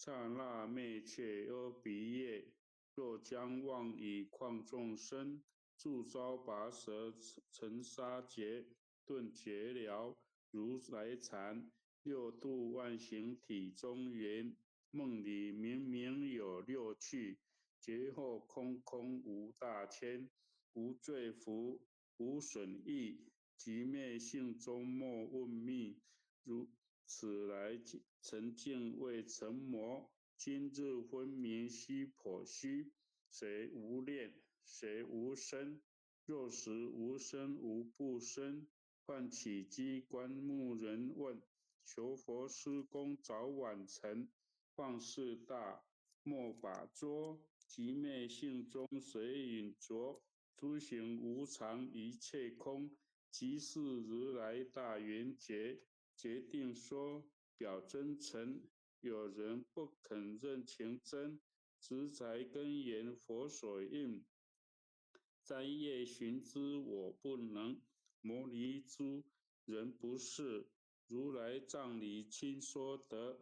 剎那滅卻阿鼻業。若將妄語誑眾生，助招拔舌塵沙劫，頓覺了如來禪。六度萬行體中圓，夢裡明明有六趣，覺後空空無大千，無罪福，無損益，寂滅性中莫問覓。如此來曾經未成魔，今日分明須剖析。誰無念？誰無生？若時無生無不生，喚起機關木人問。求佛施功早晚成，放肆大莫把捉，寂滅性中隨影著？諸行無常一切空，即是如來大圓覺。決定說表真誠，有人不肯認情真，執在根源佛所應，齋夜尋之我不能，摩尼諸人不是。如來藏裡親說得，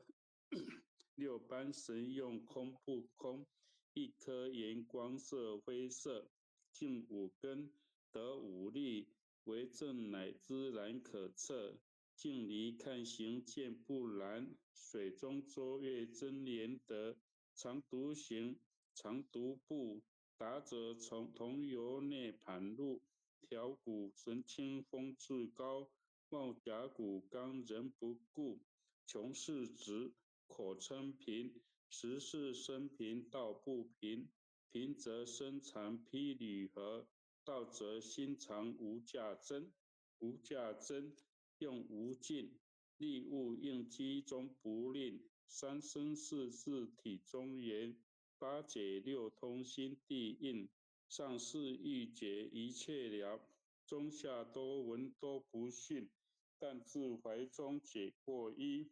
六般神用空不空？一顆圓光色非色，淨五根得五力，為正乃知難可測。鏡裡看形見不難，水中捉月真連得。常獨行，常獨步，達則從同遊涅槃路。調骨神清風自高。冒甲骨剛人不顧，窮世直口稱貧，實是身貧道不貧。貧則身藏披履合，道則心藏無價真。無價真用無盡，利物應機終不吝。三生四智體中圓，八解六通心地印。上士欲解一切了。中下多聞多不信，但自懷中解過一。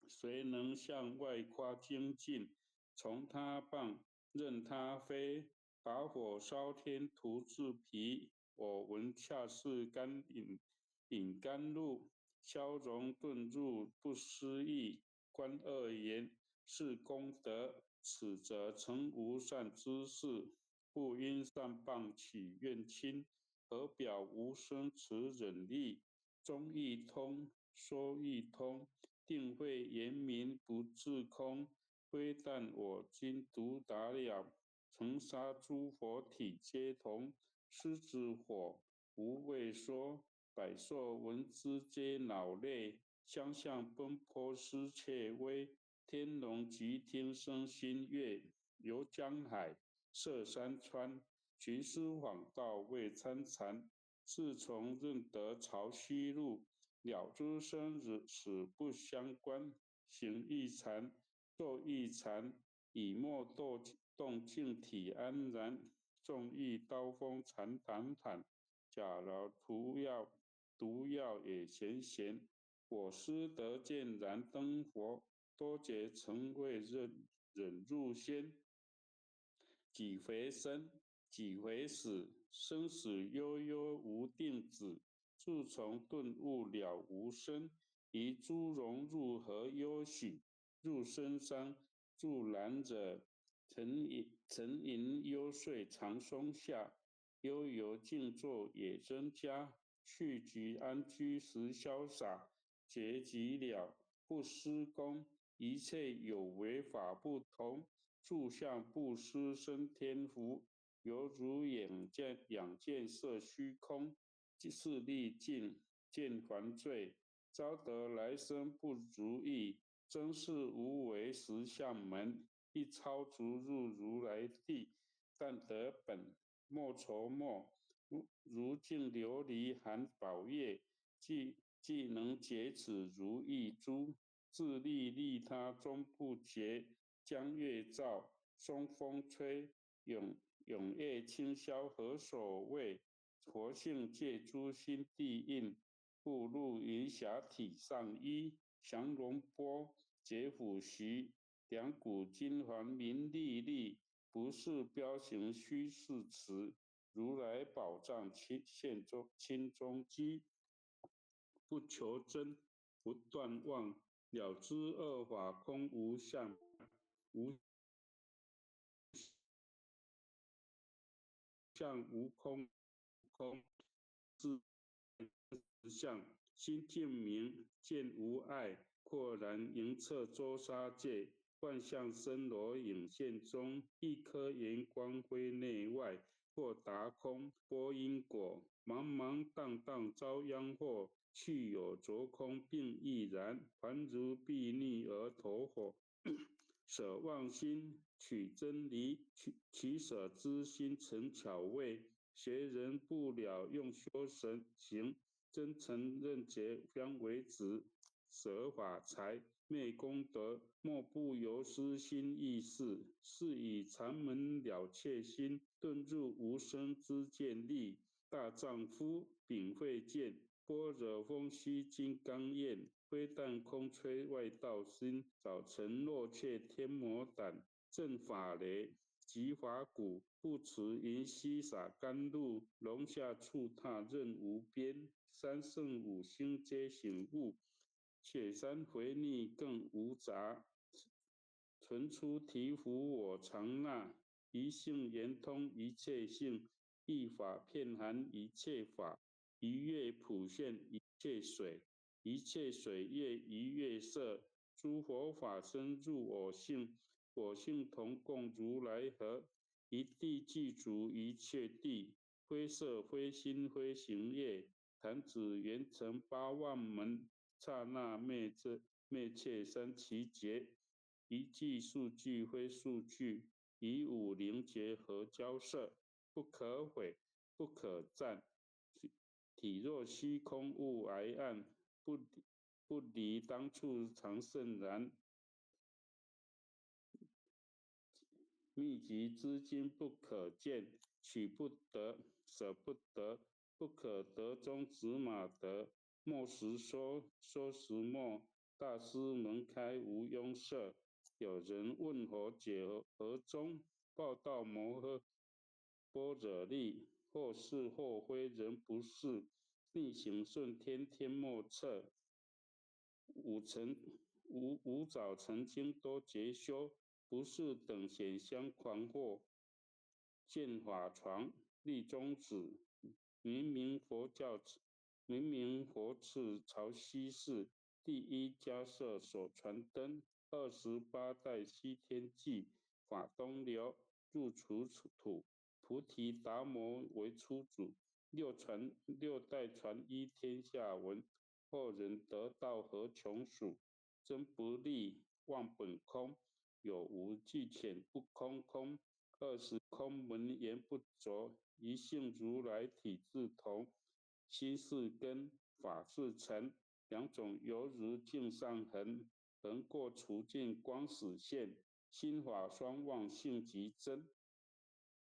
誰能向外誇精進？從他謗，任他非，把火燒天徒自疲。我聞恰似甘飲飲甘露，消融頓入不思議。觀惡言是功德，此則成無善知識。不因善謗起怨親。何表無生此忍力？中亦通，說亦通，定慧圓明不自空。非但我今獨達了，塵沙諸佛體皆同。獅子火無畏說，百獸聞之皆惱淚。相向奔波思切危，天龍即聽生心悅。遊江海，涉山川。尋師訪道未參禪，自從認得曹溪路，了知生死不相關。行亦禪，坐亦禪，以莫動動靜體安然。縱遇刀鋒禪坦坦，假勞塗藥毒藥也鹹鹹。我師得見燃燈佛，多劫曾未忍忍入仙。幾回生？幾回死？生死悠悠無定止。自從頓悟了無生，於諸榮辱何憂喜？入深山住蘭者，沉吟沉吟幽睡長松下，悠游靜坐也增加。去即安居時瀟灑，覺寂了不施功，一切有為法不同。住相布施生天福。猶如眼見仰見色虛空，勢力盡見還罪，招得來生不如意，真是無為實相門，一超足入如來地，但得本莫愁莫，如淨琉璃含寶液，即即能解此如意珠，自利利他終不竭，江月照，松風吹，永。永夜清宵何所謂？佛性借諸心地印，步入雲霞體上衣。降龍波解虎席，兩股金環明麗麗，不是標形虛是詞。如來寶藏清現中清中機，不求真，不斷妄，了知二法空無相。無相無空空自相，心淨明見無礙，豁然瑩徹周沙界，萬象森羅影現中，一顆圓光輝內外，豁達空撥因果，茫茫蕩蕩遭殃禍，去有着空並亦然，還如睥睨額頭火。捨妄心取真理，取捨之心成巧位。學人不了用修神行，真誠認覺相為止。捨法財滅功德，莫不由斯心意識。是以禪門了切心，頓入無生之見力。大丈夫秉慧見，般若風息金剛焰，非但空摧外道心，早晨若卻天魔膽，震法雷，擊法鼓，不辭雲溪灑甘露，龍下觸踏任無邊，三聖五星皆醒悟，雪山回逆更無雜，存出提伏我常那，一性圓通一切性，一法遍含一切法，一月普現一切水，一切水月一月色，諸佛法身入我性，我性同共如來合，一諦具足一切諦，非色非心非行業，彈指圓成八萬門，剎那滅這滅卻三祇劫，一句數句非數句，以五靈覺合交攝，不可毀，不可佔。體若虛空無礙暗，不離當處常勝然。密集之經不可見，取不得，捨不得，不可得中止馬得。莫實說，說實莫。大師門開無庸設。有人問佛解何宗？報道摩訶般若力，或是或非人不識。逆行順天天莫測。五塵五五早曾經多劫修，不是等閒相狂惑。見法床立宗旨，明明佛教，明明佛敕曹溪寺第一迦葉所傳燈，28代西天記法東流入除土，菩提達摩為初祖，六代傳一天下聞，後人得道何窮數？真不立妄本空，有無俱遣不空空。二十空門言不着，一性如來體自同，心是根，法是塵，兩種猶如鏡上痕，橫過除盡光始現，心法雙忘性即真，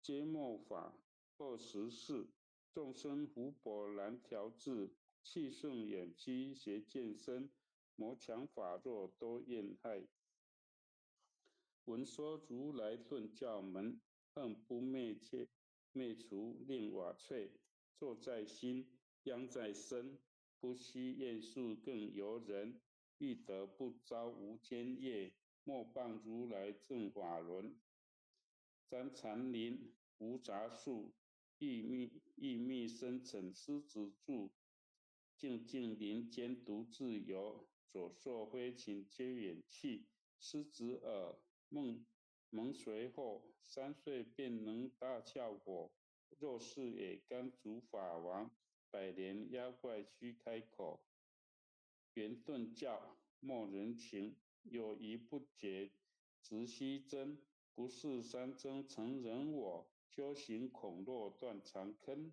皆末法24，眾生福薄難調治，氣順眼虛邪見深，魔強法弱多怨害。聞說如來頓教門，恨不滅切滅除令瓦脆。坐在心，殃在身，不須厭數更由人。欲得不遭無間業，莫謗如來正法輪。瞻禪林無雜樹，欲覓深沉獅子住。靜靜林間獨自遊，左朔飛禽皆遠去。獅子耳夢蒙隨後，3歲便能大笑火。若是也甘主法王，百年妖怪須開口。圓頓教莫人情，有疑不解直須真。不是三真成人我，修行恐落斷腸坑。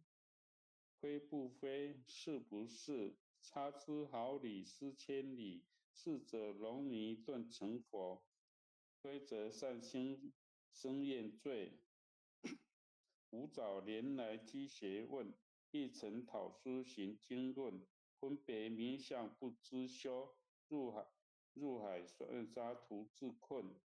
非不非，是不是？差之毫厘，失千里。是者龍女頓成佛，非則善心生怨罪。吾早年來積學問，亦曾討書尋經論，分別名相不知修，入海算沙徒自困。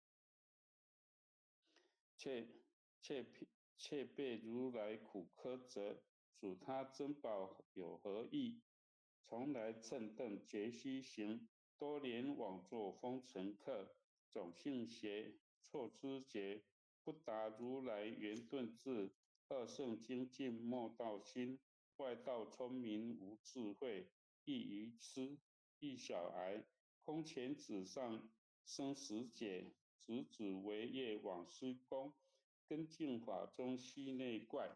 卻被如來苦苛責，屬他珍寶有何益？從來蹭蹬絕虛行，多年枉作風塵客。種姓邪，錯错知觉，不达如来圆顿智，二乘精进莫道心，外道聪明无智慧，亦愚痴，亦小癌，空前纸上生死解，直指为业往施功，根净法中悉内怪，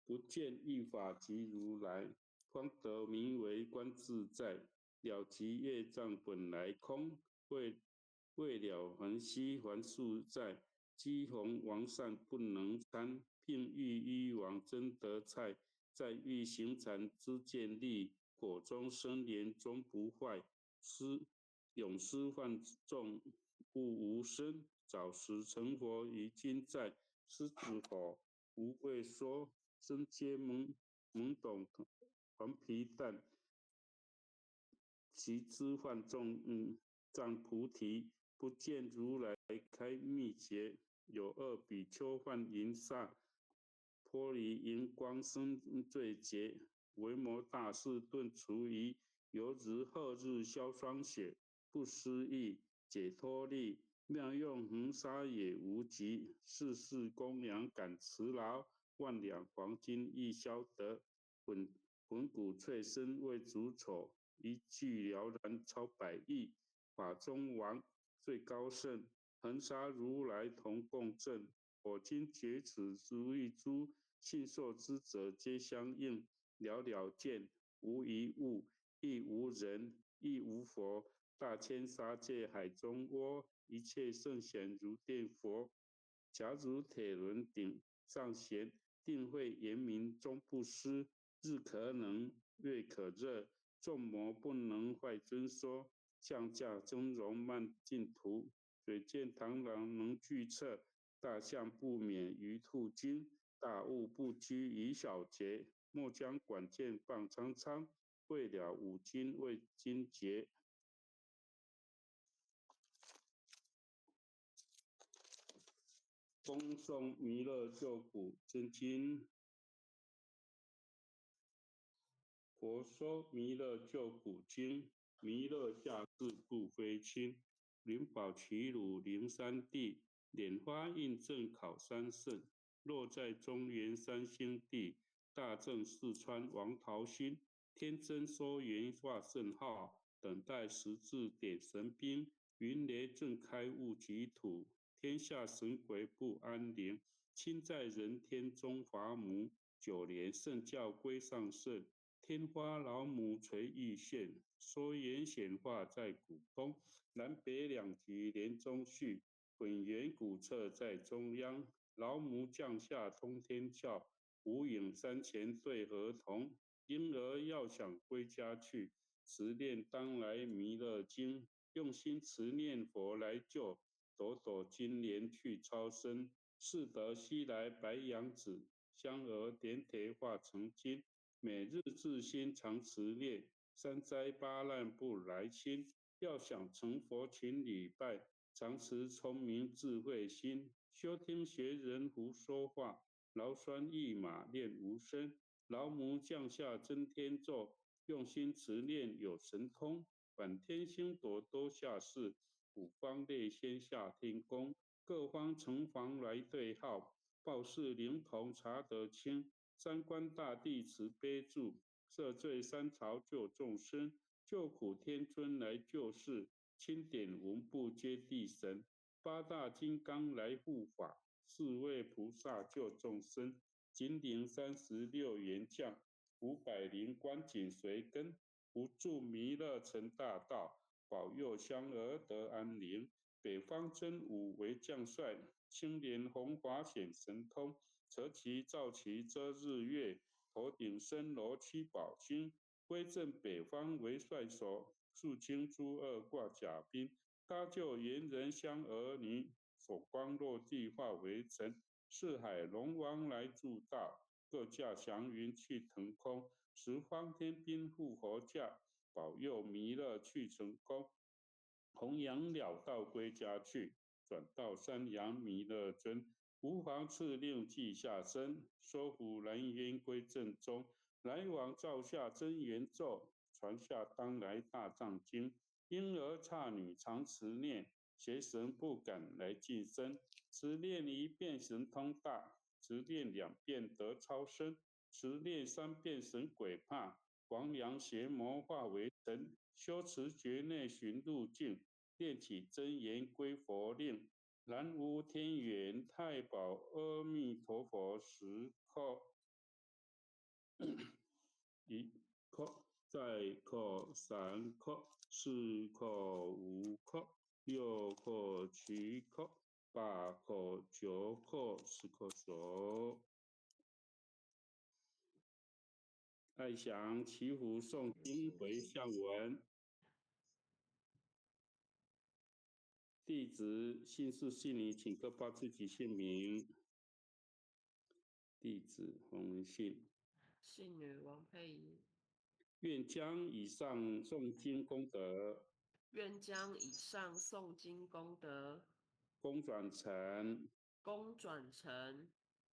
不见一法即如来，方得名为观自在。了即业障本来空，未了还须还宿债，积弘王善不能参，并欲依王真得菜，在欲行禅知见力，果中生莲终不坏，施永施犯众物无生，早时成佛于今在，狮子吼无畏说，身皆懵懵懂黄皮蛋，其知犯众障菩提，不见如来开密诀。有二比丘犯淫煞，脱离荧光生罪劫，维摩大士顿除疑，犹如贺日消霜雪，不思议解脱力，妙用恒沙也无极，世世供养感慈劳，万两黄金亦消得，魂骨脆身为足丑，一句了然超百亿，法中王最高圣，恒沙如来同共振。我今觉此如意珠，信受之者皆相应，了了见，无一物，亦无人，亦无佛。大千沙界海中窝，一切圣贤如电佛。假如铁轮顶上弦，定慧严明终不失。日可能，月可热，众魔不能坏尊说。降驾真容慢净土，嘴见螳螂能具策。大象不免于兔精，大物不拘于小节。莫将管见放苍苍，未了五经未经节。恭诵弥勒救苦真经。佛说弥勒救苦经，弥勒下智不非亲，灵宝齐鲁灵山地，莲花印证考三圣，落在中原三星地，大正四川王桃心，天真说圆化圣号，等待十字点神兵，云雷震开悟极土，天下神鬼不安宁，亲在人天中华母，九莲圣教归上圣。天花老母垂玉线，说言显化在古东，南北两极连中续，本源古册在中央。老母降下通天窍，无影山前对合同。婴儿要想归家去，持念当来弥勒经，用心持念佛来救，朵朵金莲去超生。是得西来白羊子，香儿点铁化成金。每日自心常持念，三灾八难不来侵。要想成佛，勤礼拜，常持聪明智慧心。休听学人胡说话，劳酸一马练无声。老母降下真天咒，用心持念有神通。满天星斗都下世，五方列仙下天宫，各方城隍来对号，报事灵童查得清。三官大帝慈悲助，赦罪三朝救众生，救苦天尊来救世，钦点文部揭谛神，八大金刚来护法，四位菩萨救众生，金陵36员将，500灵官紧随跟，不住弥勒成大道，保佑香儿得安宁。北方真武为将帅，青莲红华显神通。扯旗造旗遮日月，头顶森罗七宝星，威震北方为帅首，肃清诸恶挂甲兵，搭救猿人相儿女，手光落地化为尘。四海龙王来助道，各驾祥云去腾空，十方天兵护佛驾，保佑弥勒去成功。弘扬了道归家去，转到山阳弥勒尊。吾皇敕令记下身，收服南渊归正宗。来往造下真言咒，传下当来大藏经。婴儿刹女常持念，邪神不敢来近身。持念一遍神通大，持念两遍得超生，持念三遍神鬼怕，魍魉邪魔化为尘。修持觉内寻路径，念起真言归佛令。南无天元太保阿弥陀佛，10叩，一叩，再叩，三叩，四叩，五叩，六叩，七叩，八叩，九叩，十叩首。爱祥祈福诵经回向文。弟子姓氏姓名，请各报自己姓名。弟子洪文信，信女王佩仪。愿将以上诵经功德，愿将以上诵经功德，功转成，功转成，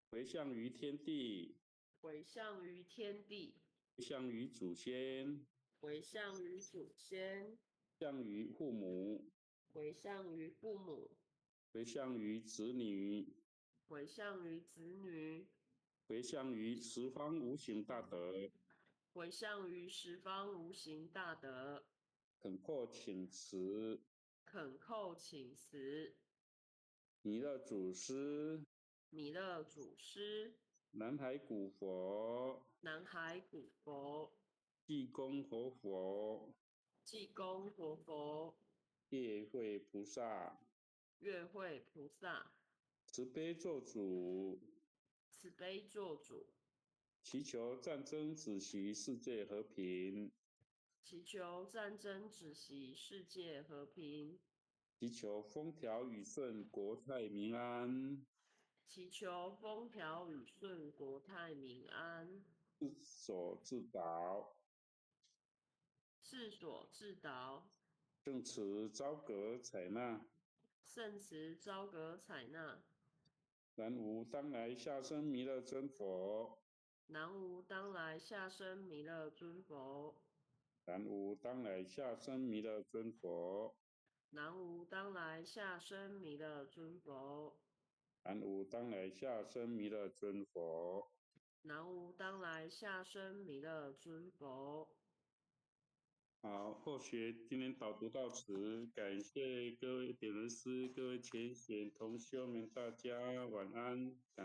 回向于天地，回向于天地，回向于祖先，回向于祖先，向于父母，回向于父母，回向于子女，回向于子女，回向于十方无形大德，回向于十方无形大德。恳叩请辞，恳叩请辞。弥勒祖师，弥勒祖师，南海古佛，南海古佛，济公活佛，济公活佛，月会菩萨，月会菩萨，慈悲作主，慈悲作主，祈求战争止息，世界和平，祈求战争止息，世界和平，祈求风调雨顺，国泰民安，祈求风调雨顺，国泰民安。自所自导，自所自导。圣慈昭阁采纳，圣慈昭阁采纳。南无当来下生弥勒尊佛，南无当来下生弥勒尊佛，南无当来下生弥勒尊佛，南无当来下生弥勒尊佛，南无当来下生弥勒尊佛，南无当来下生弥勒尊佛。好，后学今天导读到此，感谢各位点轮师、各位前贤同修们，大家晚安。感。